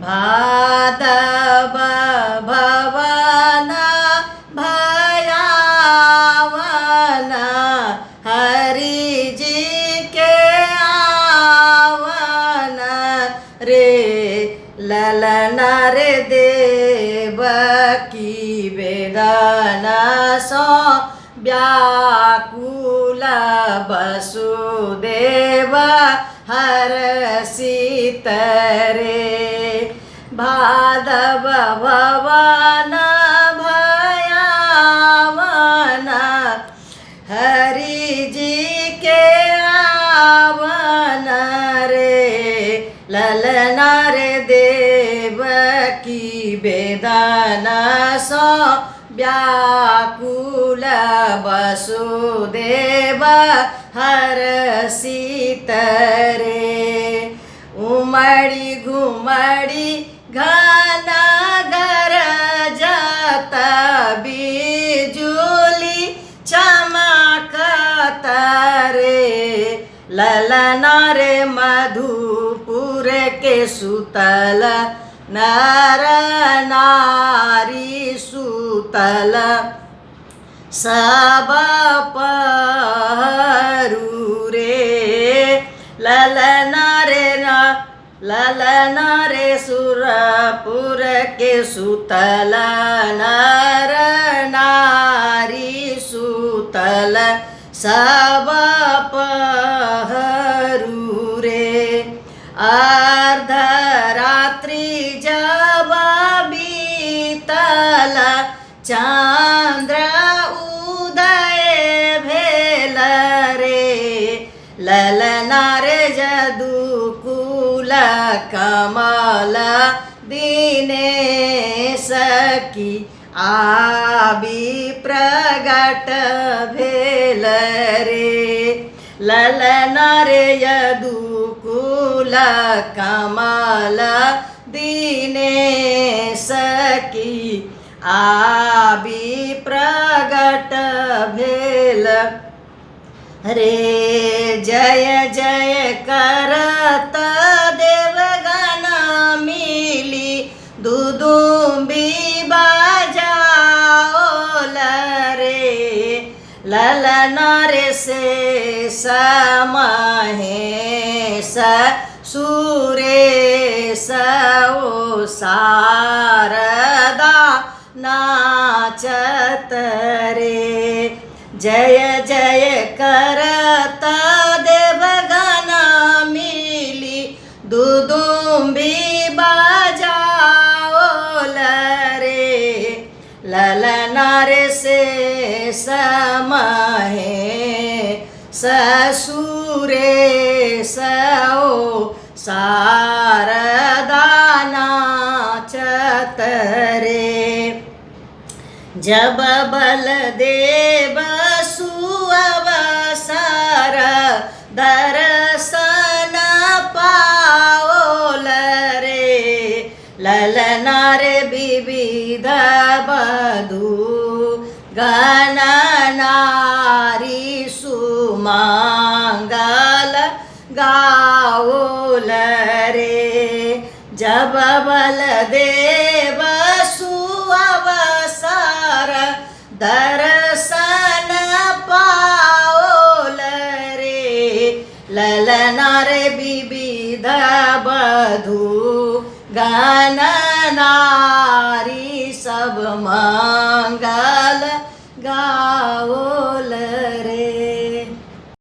भादव भवन भयावन, हरि जी के आवन रे। ललना रे देवकी वेदना सँ व्याकुल वसुदेव हर्षित रे। भादव भवन भयावन, हरि जी के आवन रे। ललना रे देवकी वेदना सँ व्याकुल वसुदेव हर्षित रे। उमड़ी घुमड़ी घन गरजत बिजुली चमकत रे। ललना रे मधुपुर के सुतल नर नारी सुतल सब पहरू रे। ललना रे ललना रे सुरपुर के सुतल नर नारी सुतल सब पहरू रे। अर्धरात्रि जब बीतल चन्द्र उदय भेल रे। ललना रे जदुकुल कमल दीने सखी आबि प्रगट भेल रे। ललना रे यदुकुल कमल दीने सखी आबि प्रगट भेल रे। जय जय करत देवगण मिली दुदुम्बी बजाओल रे। ललना रे से महेश सुरेश ओ शारदा नाचत रे। जय जय करत देवगण मिली दुदुम्बी बजाओल रे। ललना रे से महेश सुरेश ओ शारदा नाचत रे। जब बलदेव सुअवसर दर्शन पाओल रे। ललना रे विविध बधू गण नारी सुमंगल गाओल रे। जब बलदेव सुअवसर दर्शन पाओल रे। ललना रे विविध बधू गण नारी सब मंगल गाओल।